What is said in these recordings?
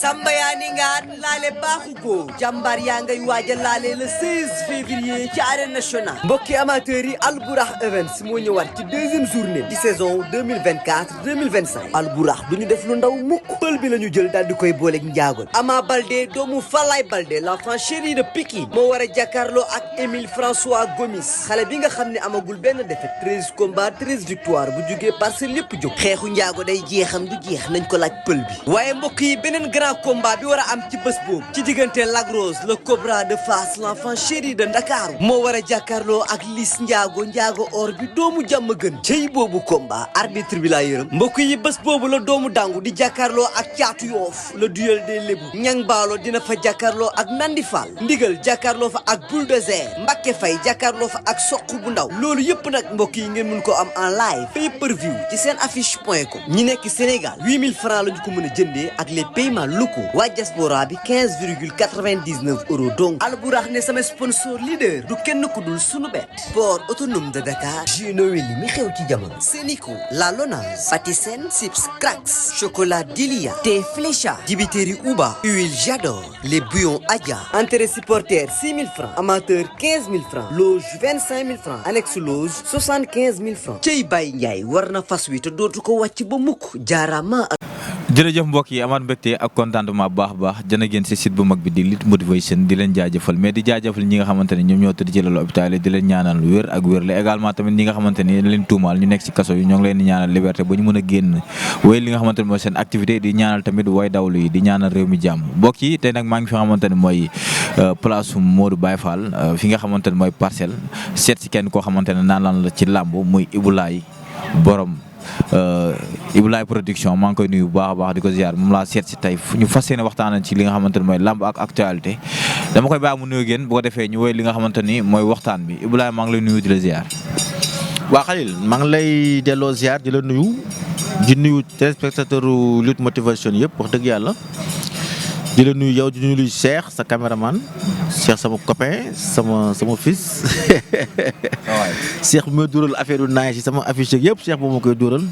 Samba yaa ni ngaan laale baaxu ko jàmbaar yaa ngay waaj a laale le 16 février ci arène nationale mbokki amateurs yi Albourakh Events moo ñëwaat ci deuxième journée ci saison 2024-2025 Albourakh du ñu def lu ndaw mukk pël bi la ñu jël daal di koy booleeg njaagoon Ama Baldé doomu Falaye Baldé l'enfant chéri de Pikine moo war a jàkkaarloo ak Émile François Gomis xale bi nga xam ne amagul benn défaite 13 combats 13 victoires bu jugee Parcelles lépp jóg xeexu njaago day jeexam du jeex nañ ko laaj pël bi waaye mbokk yi beneen grand combat bi war a am ci bés boobu ci diggante Lac Rose le Cobra de Fass l'enfant chéri de Ndakaaru moo war a jàkkaarloo ak Liss Ndiago or bi doomu jàmm gën cey boobu combat arbitre bi laa yërëm mbokk yi bés boobu la doomu dangu di jàkkaarloo ak caatu yoof le duel des lébu ñang baalo dina fa jàkkaarloo ak Nandi Fall ndigal jàkkaarloo fa ak Bulldozer Mbacké Faye jàkkaarloo fa ak soq bu ndaw loolu yëpp nag mbokk yi ngeen mun ko am en live pay per view ci seen affiche.com ñi nekk Sénégal 8000 francs la ñu ko mën a jëndee ak les paiements locaux waa diaspora bi 15,99 € donc Albourakh ne sama sponsor leader du kenn ku dul sunu bet port autonome de Dakar Gino Weli mi xew ci jamono Sénico La Lonase Patisen Sips Cracks chocolat Dilia thé Flécha dibiteri Uba huile Jador les bouillons Adja entrée supporter 6 000 francs amateur 15 000 francs loge 25 000 francs annexe loge 75 000 francs cey Baye Ndiaye war na fas wi te dootu ko wàcc ba mukk jaarama jërëjëf mbokk yi amaat mbégte ak contentement baax jën a génn si site bu mag bi di Lutte Motivation di leen jaajëfal mais di jaajëfal ñi nga xamante ne ñoom ñoo tëdd ci lalu hôpital yi di leen ñaanal wér ak wér la également tamit ñi nga xamante ni leen tuumaal ñu nekk si kaso yi ñoo ngi leen di ñaanal liberté ba ñu mën a génn way li nga xamante ne mooy seen activité di ñaanal tamit way dawlu yi di ñaanal réew mi jàmm mbokk yi tey nag maa ngi fi nga xamante ne mooy place Modou Baye Fall fi nga xamante ne mooy Parcelles seet si kenn koo xamante ne naan lan la ci làmb muy Ibou Laye borom Ibou Laye production maa ngi koy nuyu bu baax di ko ziar moom laa seet si tey ñu fas yéene waxtaan ci li nga xamante ne mooy lamb ak actualité dama koy bàyyi mu nuyu génn bu ko defee ñu woy li nga xamante ni mooy waxtaan bi Ibou Laye maa ngi lay nuyu di la ziar. waa Khalil maa ngi lay delloo ziar di la nuyu di nuyu téléspectateur Lutte Motivation yëpp wax dëgg yàlla di la nuyu yow di nuyu Cheikh sa caméraman Cheikh sama copain sama fils Cheikh bi ma dóoral affaire yu naaj si sama affiche yëpp Cheikh boobu ma koy dóoral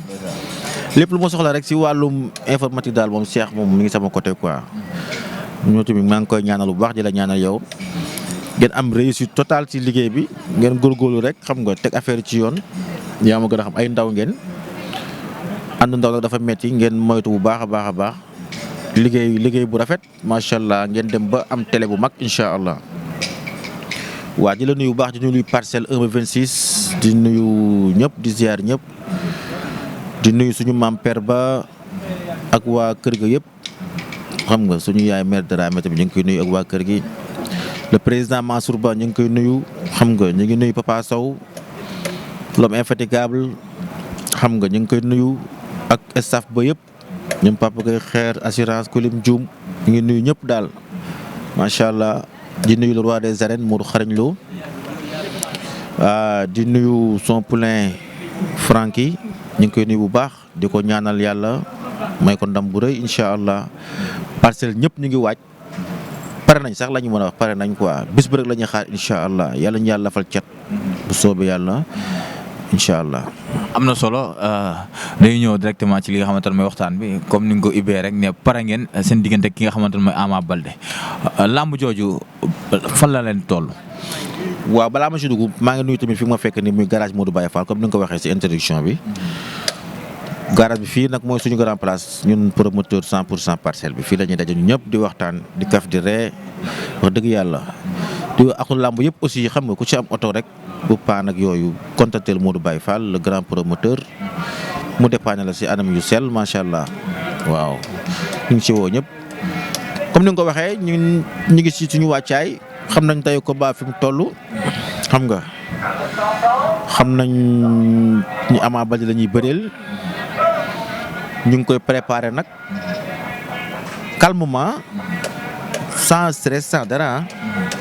lépp lu ma soxla rek si wàllum informatique daal moom Cheikh moom mi ngi sama côté quoi. ñoo tamit maa ngi koy ñaanal bu baax di la ñaanal yow ngeen am réussite totale ci liggéey bi ngeen góorgóorlu rek xam nga teg affaire ci yoon yaa ma gën a xam ay ndaw ngeen ànd ndaw nag dafa metti ngeen moytu bu baax a baax. liggéey bu rafet macha allah ngeen dem ba am télé bu mag incha allah waa di la nuyu bu baax di nuyu Parcelles 1 ba 26 di nuyu ñëpp di ziar ñëpp di nuyu suñu maam père ba ak waa kër ga yëpp xam nga suñu yaay mère Dramé tamit ñu ngi koy nuyu ak waa kër gi le président Mansour Ba ñu ngi koy nuyu xam nga ñu ngi nuyu Papa Sow l'homme infatigable xam nga ñu ngi koy nuyu ak staff ba yëpp. ñoom papa koy xeer assurance Kulim Dioum ñu ngi nuyu ñëpp daal macha allah di nuyu le roi des arènes Modou Xarañ Lo di nuyu son poulain Franky ñu ngi koy nuyu bu baax di ko ñaanal yàlla may ko ndam bu rëy incha allah Parcelles ñëpp ñu ngi waaj pare nañ sax la ñu mën a wax pare nañ quoi bis bu rek la ñuy xaar incha allah yàlla ñu yàlla fal cat bu soobee yàlla. incha allah. am na solo dañuy ñëw directement ci li nga xamante ne mooy waxtaan bi comme ni nga ko ubbee rek ne pare ngeen seen diggante ki nga xamante ne mooy Ama Baldé lamb jooju fan la leen toll. waaw balaa ma si dugg maa ngi nuyu tamit fi ma fekk ni muy garage Modou Baye Fall comme ni nga ko waxee si introduction bi. garage bi fii nag mooy suñu grand place ñun promoteur 100% parcelle bi fii la ñuy daje ñu ñëpp di waxtaan di kaf di ree wax dëgg yàlla. di ak lamb yëpp aussi xam nga ku ci am oto rek. bu paan ak yooyu contactel Modou Baye Fall le grand promoteur mu dépanne la si anam yu sell macha allah waaw ñu ngi si woo ñëpp comme ni nga ko waxee ñu ngi si suñu wàccaay xam nañ tey combat fi mu toll xam nga xam nañ ñu Ama Baldé la ñuy bëreel ñu ngi koy préparer nag calmement sans stress sans dara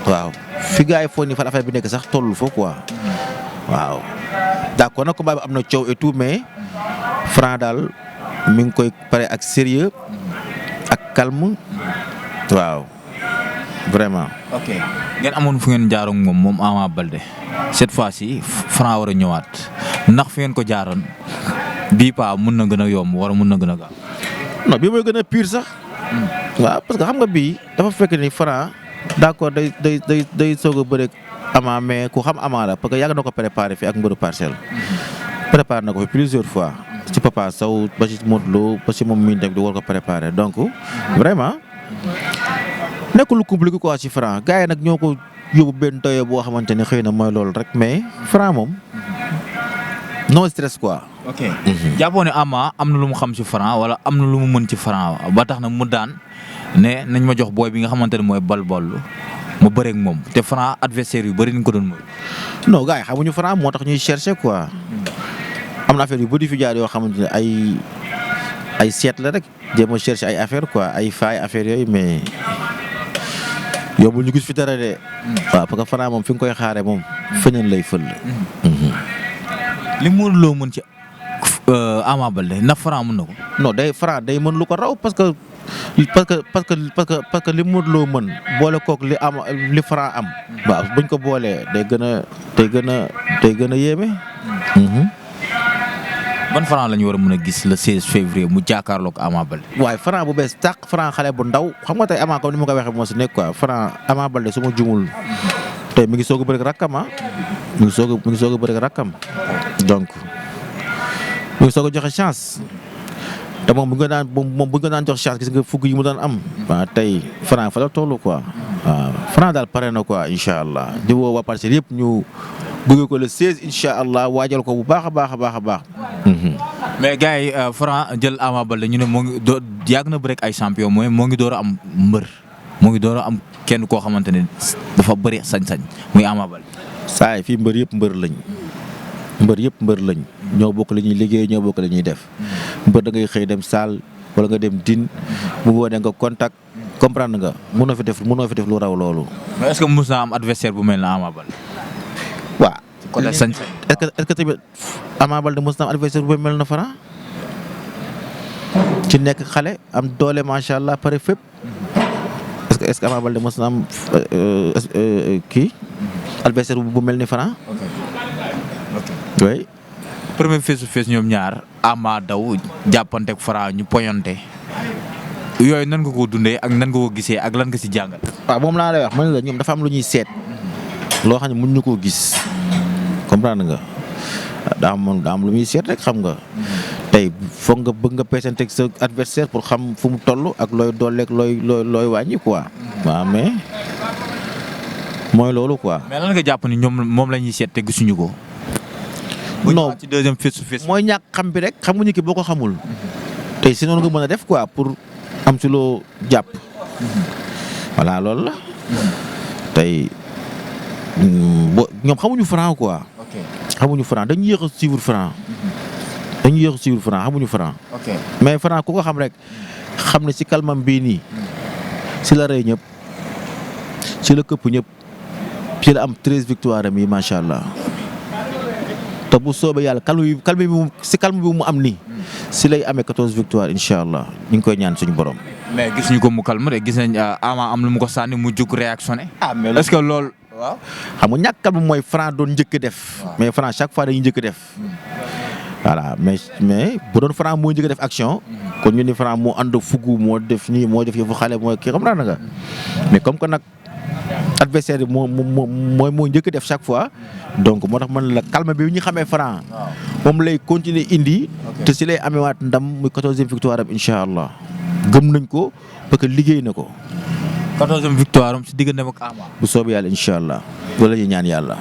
waaw. fi gars yi foog ni fan affaire bi nekk sax tollul fa quoi waaw d'accord nag combat bi am na coow et tout mais Franc daal mi ngi koy pare ak sérieux ak calme waaw vraiment. ok ngeen amoon fu ngeen jaaroon moom Ama Baldé cette fois-ci Franc war a ñëwaat ndax fi ngeen ko jaaroon bii paa mun na gën a yomb wala mun na gën a gaaw. non bii mooy gën a pire sax. waaw parce que xam nga bii dafa fekk ni Franc d'accord day soog a bëre Ama mais ku xam Ama la parce que yàgg na ko préparé fi ak mbëru Parcelles. préparé na ko fi plusieurs fois. ci Papa Sow ba ci Modou Lo ba ci moom mii tamit di war ko préparé donc vraiment nekkul lu compliqué quoi ci Franc gars yi nag ñoo ko yóbbu benn doyo boo xamante ne xëy na mooy loolu rek mais Franc moom no stress quoi. ok jàppoo ne Ama am na lu mu xam ci Franc wala am na lu mu mën ci Franc ba tax na mu daan ne nañ ma jox booy bi nga xamante ne mooy bal-ballu mu bëreeg moom te Franc adversaire yu bëri nañ ko doon mooy. non gars yi xamuñu Franc moo tax ñuy chercher quoi. am na affaire yu bëri fi jaar yoo xamante ne ay seet la rek jéem a chercher ay affaire quoi ay faay affaire yooyu mais yombul ñu gis fi dara de. waaw parce que Franc moom fi nga koy xaaree moom feneen lay fël. li mu loo mën ci Ama Baldé na Franc mën na ko. non Franc day mën lu ko raw parce que li mu loo mën boole kook li Franc am. waaw buñ ko boolee day gën a yéeme. ban Franc la ñu war a mën a gis le 16 février mu jàkkaarloog Ama Baldé. waaye Franc bu bees tàq Franc xale bu ndaw xam nga tey Ama comme ni ma ko waxee moo si nekk quoi Franc Ama Baldé su ma jumul tey mi ngi soog a bëri rakkam mi ngi soog a bëri rakkam donc mi ngi soog a joxe chance te moom bu nga daan jox chance gis nga fukk yi mu daan am. waaw tey Franc fa la toll quoi waaw Franc daal pare na quoi incha allah di woo waa Parcelles yëpp ñu bëgg ko le 16 incha allah waajal ko bu baax a baax. mais gars yi Franc jël Ama Baldé ñu ne moo ngi yàgg na bëreeg ay champion mooy moo ngi door a am mbër moo ngi door a am kenn koo xamante ne dafa bëri sañ-sañ muy Ama Baldé. saa yi fii mbër yëpp mbër lañ ñoo bokk la ñuy liggéey ñoo bokk la ñuy def mbër da ngay xëy dem salle wala nga dem din bu boobaa nga contact comprendre nga mënoo fi def lu raw loolu. mais est-ce que mos naa am adversaire bu mel na Ama Baldé. waaw. côté sañ-sañ. est-ce que tamit Ama Baldé mos na am adversaire bu mel na Franc ci nekk xale am doole macha allah pare fépp est-ce que Ama Baldé mos na am kii adversaire bu mel ni Franc. oui. premier face to face ñoom ñaar Ama daw jàppanteeg Franc ñu poñante yooyu nan nga ko dundee ak nan nga ko gisee ak lan nga si jàngal. waaw moom laa lay wax man la ñoom dafa am lu ñuy seet loo xam ne mën ñu koo gis comprendre nga daa am lu muy seet rek xam nga tey foog nga bëgg nga peesanteeg sa adversaire pour xam fu mu toll ak looy dolleeg looy wàññi quoi. waaw mais mooy loolu quoi. mais lan nga jàpp ni ñoom moom la ñuy seet te gisuñu ko. non ci deuxième face to face. mooy ñàkk xam bi rek xam nga ñu ki boo ko xamul. tey si noonu nga mën a def quoi pour am si loo jàpp. voilà loolu la. tey ñoom xamuñu Franc quoi. ok xamuñu Franc dañuy yéex a suivre Franc. xamuñu Franc. ok mais Franc ku ko xam rek xam ne si kalmam bii nii si la rey ñëpp si la këpp ñëpp si la am 13 victoire am yi macha allah. te bu soobee yàlla calme bi mu am nii si lay amee 14 victoire incha allah ñu ngi koy ñaan suñu borom. mais gis ñu ko mu calme de gis nañ Ama am lu mu ko sànni mu jug réactionné. mais est-ce que loolu. waaw xam nga ñàkk calme mooy Franc doon njëkk def. mais Franc chaque fois dañuy njëkk def. voilà mais bu doon Franc moo njëkk def action. kon ñu ni Franc moo ànd fugu moo def nii moo def yëfu xale mooy kii xam naa nga mais comme que nag. adversaire bi moo njëkk def chaque fois donc moo tax man la calme bi ñu xamee Franc moom lay continuer indi te si lay amewaat ndam muy 14e victoire am incha allah gëm nañ ko parce que liggéey na ko. 14e victoire am si diggante ak Ama. bu soobee yàlla incha allah loolu la ñuy ñaan yàlla.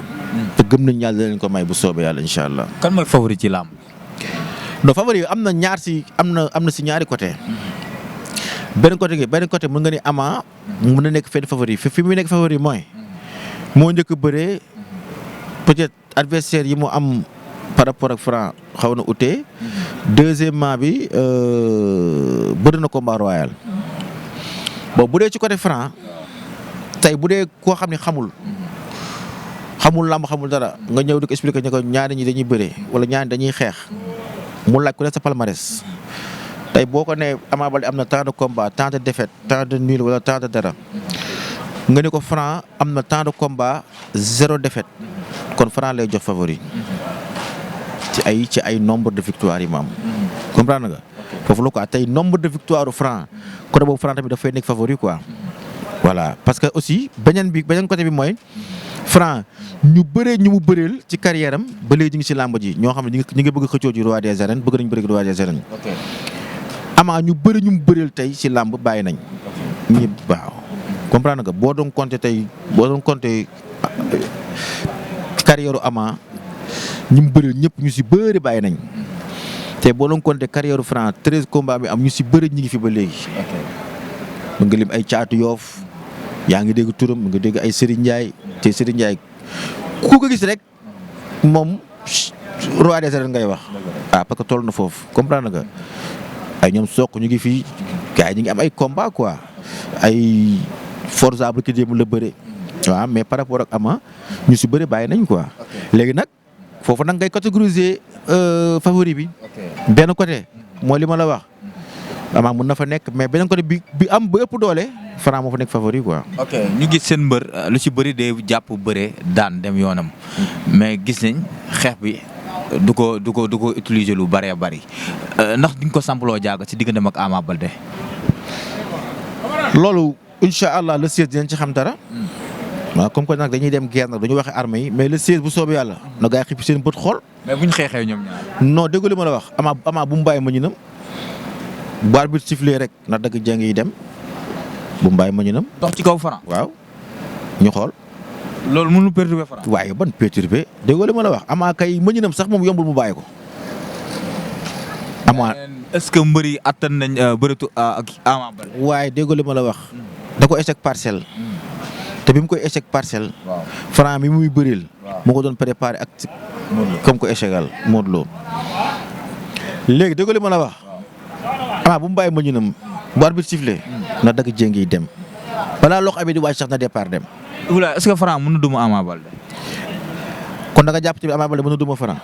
te gëm nañ yàlla dinañ ko may bu soobee yàlla incha allah. kan mooy favori ci làmb. non favori am na si ñaari côté. benn côté mën nga ni Ama mën na nekk fenn favori fi muy nekk favori mooy moo njëkk bëree peut-être adversaire yi mu am par rapport ak Franc xaw na ute. deuxièmement bi bëri na combat royal. bon bu dee ci côté Franc tey bu dee koo xam ne xamul làmb xamul dara nga ñëw di ko expliquer ne ko ñaari ñi dañuy bëree wala ñaari dañuy xeex mu laaj ku ne sa palmarès. tey boo ko nee Ama Baldé am na tant de combat tant de défaite tant de nul wala tant de dara nga ne ko Franc am na tant de combat 0 défaite kon Franc lay jox favori ci ay nombre de victoire yi maam comprendre nga foofu la quoi tey nombre de victoire Franc côté boobu Franc tamit dafay nekk favori quoi. voilà parce que aussi beneen côté bi mooy Franc ñu mu bëreel ci carrière am ba léegi ñu ngi si làmb ji ñoo xam ne ñu ngi bëgg a xëccoo ji roi des arènes bëgg nañu bëri roi des arènes. Ama ñu mu bëreel tey si làmb bàyyi nañ. ñi waaw comprendre nga boo doon compter carrière Ama ñu mu bëreel ñëpp ñu si bëri bàyyi nañ. te boo doon compter carrière Franc 13 combats bi am ñu si bëri ñu ngi fi ba léegi. mu ngi lim ay caatu yoof yaa ngi dégg turam mu ngi dégg ay Serigne Ndiaye te Serigne Ndiaye ku ko gis rek moom roi des arènes ngay wax. parce que toll na foofu comprendre nga ay ñoom soq ñu ngi fii gars yi ñu ngi am ay combat quoi ay Forza bu ki jéem la bëre. waaw mais par rapport ak Ama ñu si bëri bàyyi nañ quoi. léegi nag foofu nag ngay catégoriser favori bi. benn côté mooy li ma la wax. Ama mën na fa nekk mais beneen côté bi am ba ëpp doole Franc moo fa nekk favori quoi. ñu gis seen mbër lu ci bëri day jàpp bëre daan dem yoonam mais gis nañ xeex bi du ko utiliser lu bëree bëri ndax di nga ko sampaloo jaaga ci digganteem ak Ama Baldé. loolu incha allah le 16 dinañ ci xam dara. waaw comme que nag dañuy dem guerre nag dañu waxe armée yi mais le 16 bu soobee yàlla na gaa yi xippi seen bët xool. mais buñ xeexee ñoom ñaar. non déggu li ma la wax Ama bu mu bàyyi ma ñu nam bu arbitre sifflé rek na dagg jàng yi dem bu mu bàyyi ma ñu nam dox ci kaw Franc. waaw ñu xool. loolu mënul perturber Franc. waaye ban perturbé déggoo li ma la wax Ama kay ma ñu nam sax moom yombul mu bàyyi ko. Ama est-ce que mbër yi attan nañ bëreetu ak Ama Baldé. waaye déggoo li ma la wax. da ko échec parcelle. te bi mu koy échec parcelle. waaw Franc mi muy bëril. moo ko doon préparé ak comme ko échecal Modou Lo. léegi déggoo li ma la wax. Ama bu mu bàyyi ma ñu nam bu arbitre sifflé na dagg jéng yi dem balaa loxo abi di wàcc sax na départ dem. Oula est-ce que Franc mën na duma Ama Baldé. kon da nga jàpp ci Ama Baldé mën na duma Franc.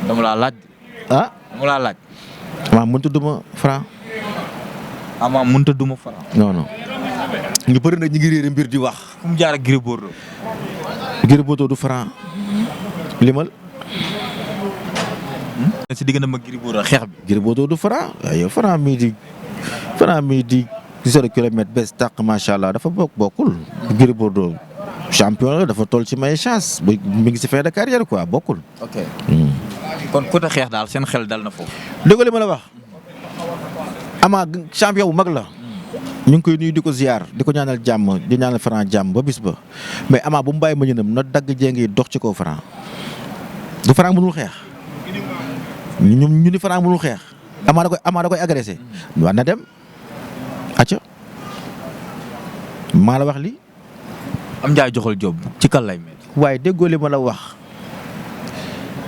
dama laa laaj. dama laa laaj. Ama mënut a duma Franc. Ama mënut a duma Franc. non non. ñu bëri nag ñu ngi réere mbir di wax. fu mu jaar ak Gris Bordeaux. Gris Bordeaux du Franc. limal. si diggante mag Gris Bordeaux xeex bi. Gris Bordeaux du Franc waaye Franc mii di 0 kilomètre bés tàq macha allah dafa bokkul. Gris Bordeaux champion la dafa toll ci may chance mi ngi si fin de carrière quoi bokkul. ok kon côté xeex daal seen xel dal na foofu. dégg li ma la wax. Ama champion bu mag la. ñu ngi koy nuyu di ko ziar di ko ñaanal jàmm di ñaanal Franc jàmm ba bis ba mais Ama bu mu bàyyi ma ñu na dagg jéng yi dox ci kaw Franc. du Franc mënul xeex. ñu ni Franc mënul xeex. Ama da koy agressé. war na dem. acca maa la wax li am njaay joxal job ci kan lay mel. waaye déggoo li ma la wax.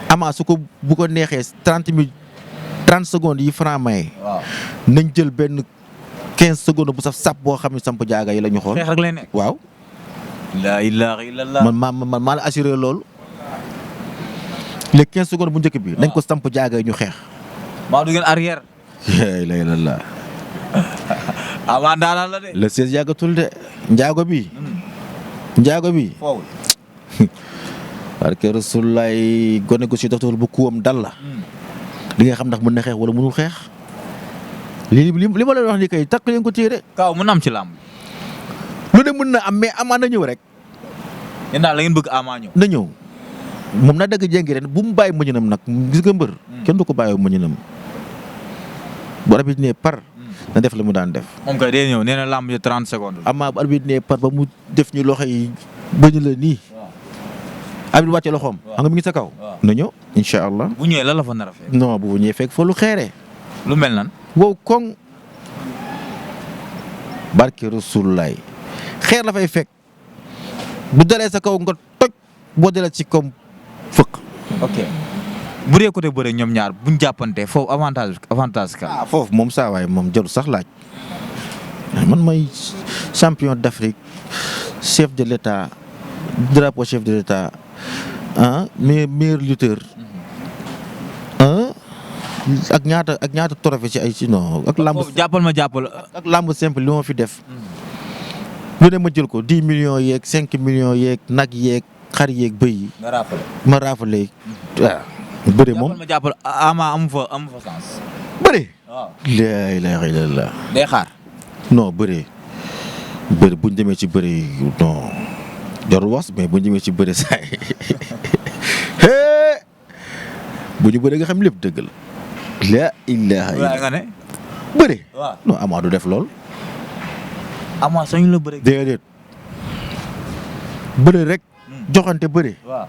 Ama su ko bu ko neexee 30 secondes yi Franc maye. waaw nañ jël benn 15 secondes bu saf sap boo xam ne samp jaaga yi la ñu xool. xeex rek lay nekk. waaw. la ilaha illallah. man maa la assuré loolu. les 15 secondes bu njëkk bi. nañ ko samp jaaga yi ñu xeex. maa du ngeen arrière. la ilallah. Ama daanaan la de. le 16 yàggatul de. njaago bi. foofu. parce que Rasulullaay gone gu si doftul bu kuwam dal la. li nga xam ndax mën na xeex wala mënul xeex. li ma leen wax ni kay takk leen ko téere. Kaaw mën na am ci làmb. lu ne mën na am mais Ama na ñëw rek. yéen daal la ngeen bëgg Ama ñëw. na ñëw moom na dagg jéngi ren bu mu bàyyi mëñënam nag gis nga mbër. kenn du ko bàyyi mëñënam. bu arbitre ne par. na def la mu daan def. moom kay day ñëw nee na làmb ji 30 secondes. Ama bu arbitre ne par ba mu def ñu loxo yi bañ la nii. arbitre wàcce loxoom. xam nga mi ngi sa kaw. na ñëw incha allah. bu ñëwee lan la fa nar a fekk. non bu ñëwee fekk fa lu xeere. lu mel nan. wow koŋ. barke Rasulullaay xeer la fay fekk. bu dalee sa kaw nga toj boo dalee ci kaw fëq. ok bu dee côté bëre ñoom ñaar buñ jàppante foofu avantage ka. foofu moom saa waay moom jarul sax laaj. man may champion d'Afrique chef de l'État drapeau chef de l'État meilleur lutteur ak ñaata trophée ci ay ci non ak lamb ak lamb simple li ma fi def lu ne ma jël ko 10 millions yeeg 5 millions yeeg nag yeeg xar yeeg bëy yi ma raafale waaw bëri moom ma jàppal Ama amu fa sens bëri laa ilaaha illallah. day xaar. non bëri buñ demee ci bëri non jarul wax mais buñ demee ci bëri saa yi bu ñu bëree nga xam lépp dëgg la. laa ilaaha illallah nga ne. bëri. waaw non Ama du def lool. Ama sañu la bëri. déedéet bëri rek. joxante bëri. waaw.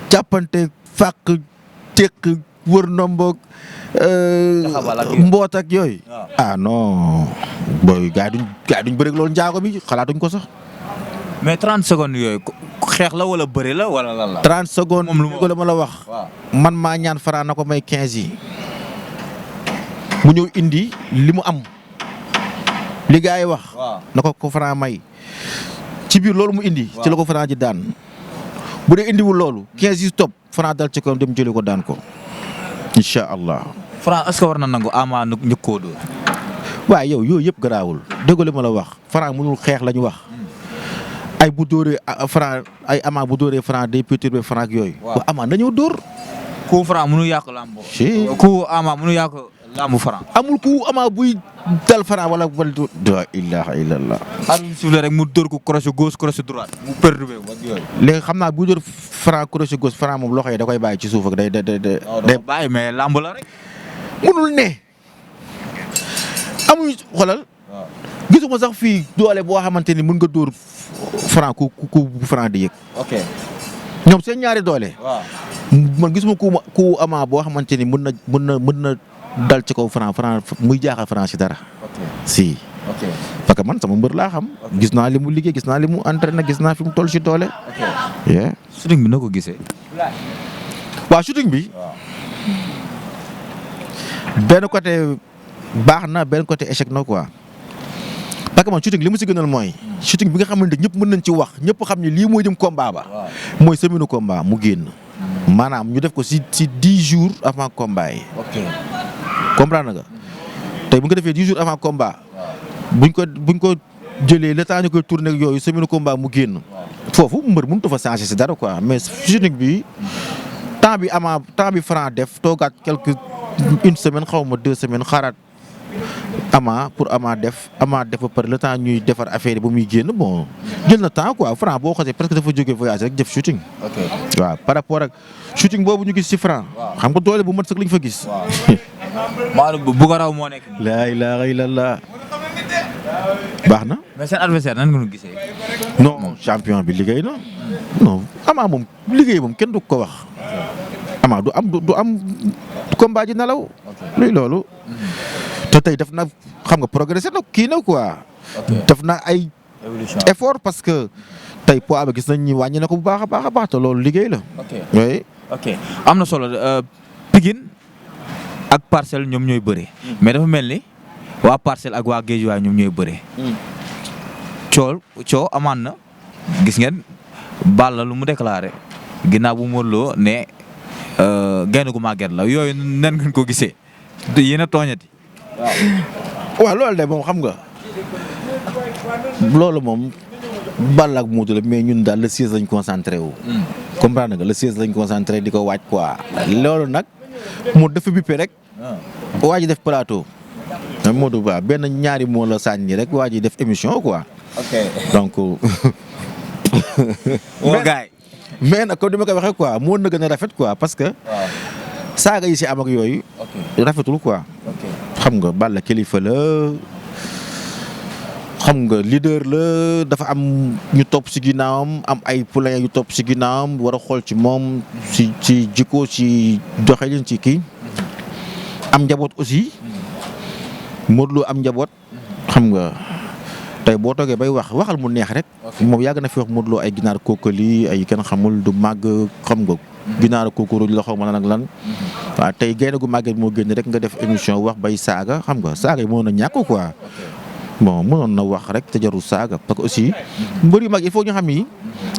jàppante fàq tekk wër ndomboog mboot ak yooyu. ah non booy gars yi duñ bëri loolu njaago bi xalaatuñ ko sax. mais 30 secondes yooyu xeex la wala bëri la wala lan la. 30 secondes moom lu ko la ma la wax. man maa ñaan Franc na ko may 15 yi. mu ñëw indi li mu am. li gars yi wax. na ko Franc may. ci biir loolu mu indi. ci la ko Franc ji daan. bu dee indiwul loolu 15 yi stop Franc dal ci kawam dem jëli ko daan ko. incha allah. Franc est-ce que war na nangu Ama ñu koo dóor. waaye yow yooyu yëpp garaawul dégg li ma la wax Franc mënul xeex la ñu wax. ay bu dóoree Franc ay Ama bu dóoree Franc day perturbé Franc yooyu. waaw Ama nañoo dóor. ku Franc mënu yàq lamb. ku Ama mënu yàq lambu Franc. amul ku Ama buy dal Franc wala la ilaha illallah. arbitre sifflé rek mu dóor ko crochet gauche crochet droite mu perturbé ak yooyu. léegi xam naa bu dóor Franc crochet gauche Franc moom loxo yi da koy bàyyi ci suuf ak day bàyyi mais lamb la rek. mënul ne. amuñ xoolal. gisuma sax fii doole boo xamante ni mën nga dóor Franc ku Franc di yëg. ok ñoom seen ñaari doole. waaw man gisuma ku Ama boo xamante ni mën na dal ci kaw Franc muy jaaxal Franc si dara. si. ok parce que man sama mbër laa xam. gis naa li mu liggéey gis naa li mu entraîné gis naa fi mu toll si doole. ok. shooting bi na ko gisee. waaw shooting bi. benn côté baax na benn côté échec na quoi. parce que man shooting li mu si gënal mooy. shooting bi nga xamante ñëpp mën nañ ci wax ñëpp xam ne lii mooy jëm combat ba. mooy semaine combat mu génn. maanaam ñu def ko si 10 jours avant combat yi. ok comprendre nga tey bu nga defee 10 jours avant combat. buñ ko jëlee le temps ñu koy tourné ak yooyu semaine combat mu génn. foofu mbër mënut fa changer si dara quoi mais shooting bi temps bi Franc def toogaat une semaine xaw ma 2 semaines xaaraat. pour Ama def ba pare le temps ñuy defar affaire yi ba muy génn bon jël na temps quoi Franc boo xasee presque dafa jógee voyage rek def shooting. ok waaw par rapport ak shooting boobu ñu gis ci Franc. xam nga doole bu mat sax lañ fa gis. waaw bu ko raw moo nekk. laa ilaaha illallah. baax na. mais seen adversaire nan nga nu gisee. non champion bi liggéey na. non Ama moom liggéey moom kenn du ko wax. Ama du am combat ji nelaw. luy loolu. te tey def na xam nga progressé na kii na quoi. def na ay effort parce que tey poids ba gis nañ ni wàññi na ko bu baax a baax te loolu liggéey la. oui. ok am na solo Pikine ak Parcelles ñoom ñooy bëre. mais dafa mel ni waa Parcelles ak waa Guédiawaye ñoom ñooy bëre. coow amaan na gis ngeen Balla lu mu déclaré ginnaaw bu Modou Lo ne gaynde gu màgget la yooyu nan ngeen ko gisee yéen a tooñati. waaw loolu de moom xam nga loolu moom Balla ak Modou la mais ñun daal le 16 lañ concentré wu. comprendre nga le 16 lañ concentré di ko waaj quoi. loolu nag mu dafa bippe rek. waa ji def plateau. Modou Ba benn ñaari moo la sànni rek waa ji def émission quoi. ok donc. gaay mais nag comme ni ma koy waxee quoi moo na gën a rafet quoi parce que. saaga yi si am ak yooyu. rafetul quoi. xam nga Balla kilifa la xam nga leader la dafa am ñu topp si ginnaawam am ay poulain yu topp si ginnaawam war a xool ci moom ci jikko ci doxalin ci kii. am njaboot aussi. Modou Lo am njaboot. xam nga tey boo toogee bay waxal mu neex rek. moom yàgg na fi wax Modou Lo ay ginaar kookali ay kenn xamul du màgg xam nga. ginaar kooku la xaw ma lan ak lan. waaw tey gaynde gu màgget moo génn rek nga def émission wax bay saaga xam nga saaga yi mënoon na ñàkk quoi. bon mënoon na wax rek te jarul saaga parce que aussi. mbër yu mag il faut ñu xam ni.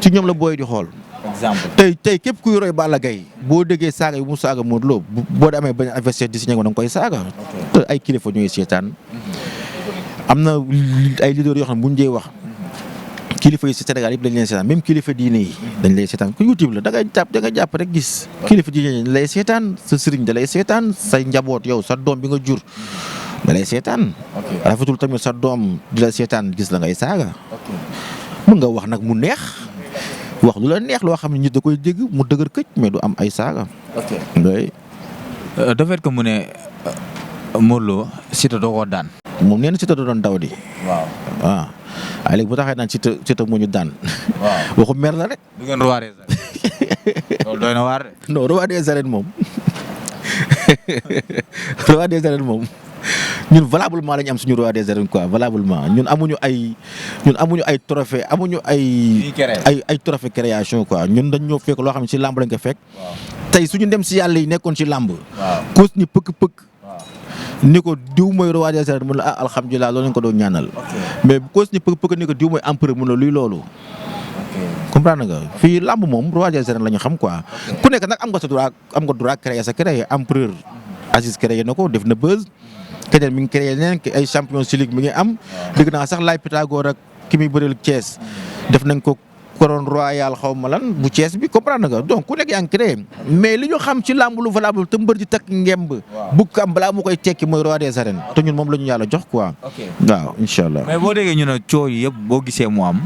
ci ñoom la booy di xool. exemple tey képp kuy roy Balla Gaye boo déggee saaga yi mu saaga Modou Lo boo amee bañ adversaire di si ñëw da nga koy saaga. te ay kilifa ñooy seetaan. am na ay leader yoo xam ne buñ dee wax. kilifa yi si Sénégal yëpp dañ leen seetaan même kilifa diine yi dañ lay seetaan ku YouTube la da nga jàpp rek gis kilifa diine yi dañ lay seetaan sa sëriñ da lay seetaan say njaboot yow sa doom bi nga jur da lay seetaan. rafetul tamit sa doom di la seetaan gis la ngay saaga. mën nga wax nag mu neex wax lu la neex loo xam ne nit da koy dégg mu dëgër këcc mais du am ay saaga. de fait que mu ne Modou Lo Siteu doo ko daan. moom nee na Siteu da doon daw di. waaw waaw waaye léegi bu taxee naan Siteu moo ñu daan. waaw waxu mer la rek. du ngeen roi des arènes. loolu doy na waar de. non roi des arènes moom roi des arènes moom ñun valablement la ñu am suñu roi des arènes quoi valablement ñun amuñu ay trophée amuñu ay trophée création quoi ñun dañ ñoo fekk loo xam ne ci làmb lañ ko fekk. tey suñu dem si yàlla yi nekkoon ci làmb. kuus ni pëkk-pëkk. ni ko diw mooy roi des arènes mun la alhamdulilah loolu lañ ko doon ñaanal. mais kuus ni pëkk-pëkk ni ko diw mooy empereur mun la luy loolu. comprendre nga fii làmb moom roi des arènes la ñu xam quoi. ku nekk nag am nga droit créer sa créer empereur. Aziz créé na ko def na buzz. keneen mi ngi créé leneen ay champion ci ligue mi ngi am. dégg naa sax laay Pythagore ak ki muy bëreel Thiès def nañ ko couronne royale xaw ma lan bu Thiès bi comprendre nga donc ku nekk yaa ngi créé mais li ñu xam ci làmb lu valable te mbër di takk ngemb. bu ko am balaa mu koy tekki mooy roi des arènes te ñun moom la ñu yàlla jox quoi. waaw incha allah. mais boo déggee ñu ne coow yi yëpp boo gisee mu am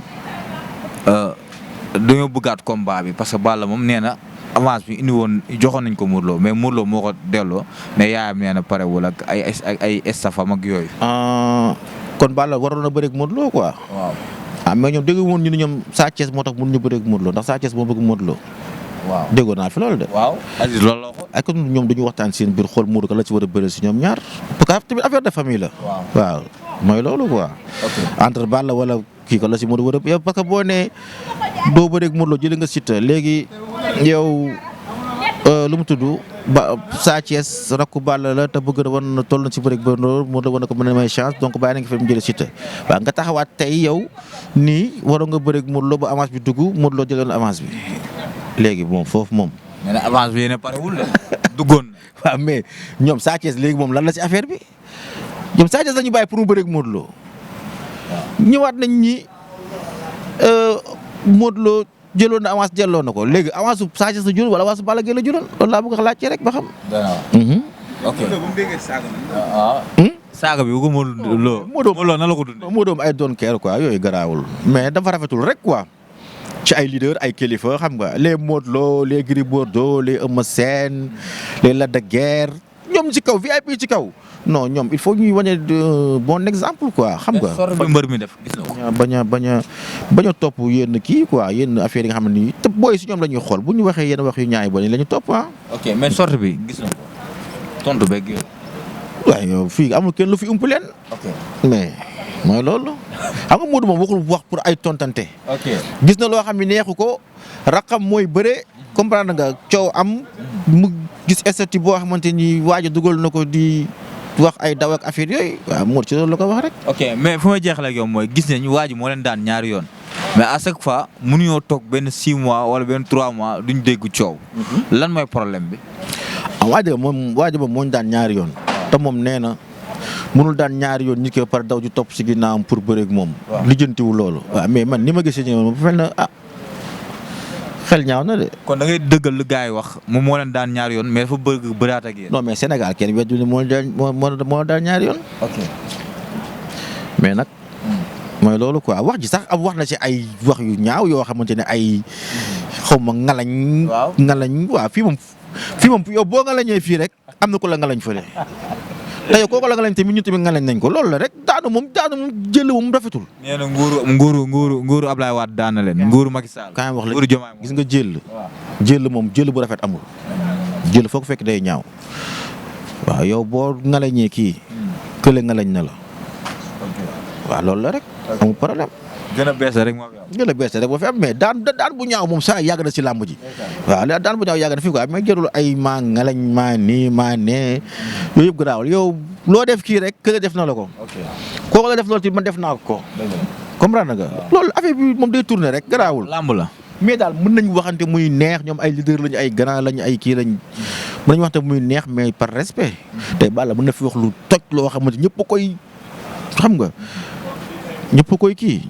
dañoo bëggaat combat bi parce que Balla moom nee na avance bi indi woon joxoon nañ ko Modou Lo mais Modou Lo moo ko delloo mais yaayam nee na parewul ak ay estafam ak yooyu. kon Balla waroon na bëreeg Modou Lo quoi. waaw mais ñoom déggu woon ñu ne ñoom Sa Thiès moo tax mënuñu bëreeg Modou Lo ndax Sa Thiès moo bëgg Modou Lo. waaw déggoon naa fi loolu de. waaw Aziz loolu la ko. ak ñoom dañu waxtaan seen biir xool Modou Lo la ci war a bëre si ñoom ñaar parce que tamit affaire de famille la. waaw mooy loolu quoi. entre Balla wala kii ko la si Modou war a parce que boo nee doo bëreeg Modou Lo jëlee nga Siteu léegi yow lu mu tudd ba Sa Thiès rakku Balla la te bëgg na war na toll na si bëreeg Modou Lo war na ko mën a may chance donc bàyyi nañ ko fi mu jëlee Siteu waaw nga taxawaat tey yow nii waroon nga bëreeg Modou Lo ba avance bi dugg Modou Lo jëloon avance bi léegi moom foofu moom. nee na avance bi yéen a parewul de duggoon. waaw mais ñoom Sa Thiès léegi moom lan la si affaire bi ñoom Sa Thiès la ñu bàyyi pour mu bëreeg Modou Lo ñëwaat nañ ñi Modou Lo jëloon na avance jëloon na ko léegi avance su Sa Thiès la jëloon wala avance su Balla Gaye la jëloon loolu laa bëgg a laajte rek ba xam. ok saaga bi bu ko Modou Lo. Modou Lo na la ko dundee. Modou ay doon keer quoi yooyu garaawul mais dafa rafetul rek quoi. ci ay leader ay kilifa xam nga les Modou Lo les Gris Bordeaux les Eumeu Sène les Lac de Guiers ñoom ci kaw VIP ci kaw non ñoom il faut ñuy wane bon exemple quoi xam nga. sor bi mbër mi def gis na ko. bañ a topp yenn kii quoi yenn affaire yi nga xam ne nii te booy si ñoom la ñuy xool bu ñu waxee yenn wax yu ñaay ba ni la ñu topp ah. ok mais sorte bi gis na ko tontu beeg yooyu. waaw yow fii amul kenn lu fi ump leen. ok mais mooy loolu xam nga Modou moom waxul wax pour ay tontante. ok gis na loo xam ne neexu ko raqam mooy bëre comprendre nga coow am mu gis statut boo xamante ni waaj a dugal na ko di wax ay daw ak affaire yooyu waaw Modou ci loolu la ko wax rek. ok mais fu may jeexalee ak yow mooy gis nañu waa ji moo leen daan ñaari yoon mais à chaque fois mënuñoo toog benn 6 mois wala benn 3 mois duñ dégg coow. lan mooy problème bi. waaj moom moo ñu daan ñaari yoon. te moom nee na mënul daan ñaari yoon nit ki par daw ju topp si ginnaawam pour bëreeg moom. waaw lijjantiwu loolu. waaw mais man ni ma gisee moom bu mel ne xel ñaaw na de. kon da ngay dëggal lu gars yi wax moom moo leen daan ñaari yoon mais dafa bëgg bëraat ak yéen. non mais Sénégal kenn weddu ni moo daan ñaari yoon. ok mais nag mooy loolu quoi wax ji sax am wax na ci ay wax yu ñaaw yoo xamante ne ay xaw ma ngalañ. waaw ngalañ waaw fii moom yow boo ngalañee fii rek am na ko la ngalañ fële. te yow kooku la ngalañ tamit ñun tamit ngalañ nañ ko loolu la rek daanu moom jël moom rafetul. nee na nguuru Ablaye Wade daan na leen. nguuru Macky Sall. kaay wax la nguuru Diomaye gis nga jël moom jël bu rafet amul. jël foo ko fekk day ñaaw. waaw yow boo ngalañee kii. kële ngalañ na la. waaw loolu la rek. amul problème. gën a bees rek moo fi am. gën a bees rek boo fi am mais daan bu ñaaw moom saa yàgg na si làmb ji. waaw daan bu ñaaw yàgg na fi quoi mais jarul ay maa ngalañ maa nii maa nee yooyu yëpp garaawul yow loo def kii rek kële def na la ko. kooku la def loolu tamit man def naa ko. comprendre nga loolu affaire bi moom day tourner rek garaawul. làmb la. mais daal mën nañu waxante muy neex ñoom ay leader lañu ay grand lañu ay kii lañ mën nañu waxante muy neex mais par respect. tey Balla mën na fi wax lu toj loo xamante ñëpp a koy xam nga ñëpp koy kii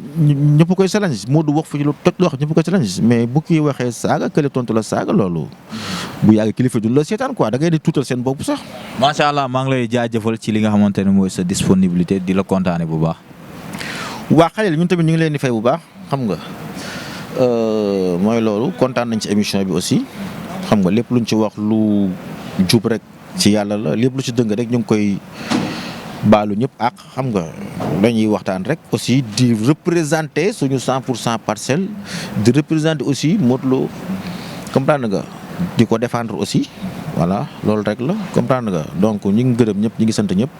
ñëpp koy challenge Modou wax fi lu toj loo xam ñëpp koy challenge mais bu kii waxee saaga kële tontu la saaga loolu bu yàgg kilifa du la seetaan quoi da ngay di tuutal seen bopp sax. macha allah maa ngi lay jaajëfal ci li nga xamante ne mooy sa disponibilité di la kontaane bu baax. waa Khalil ñun tamit ñu ngi leen di fay bu baax xam nga mooy loolu kontaan nañ ci émission bi aussi xam nga lépp luñ ci wax lu jub rek ci yàlla la lépp lu ci dëng rek ñu ngi koy baalu ñëpp ak xam nga dañuy waxtaan rek aussi di représenter suñu 100% parcelle di représenter aussi Modou Lo comprendre nga di ko défendre aussi voilà loolu rek la comprendre nga donc ñu ngi gërëm ñëpp ñu ngi sant ñëpp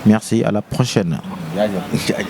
merci à la prochaine. jaajëf.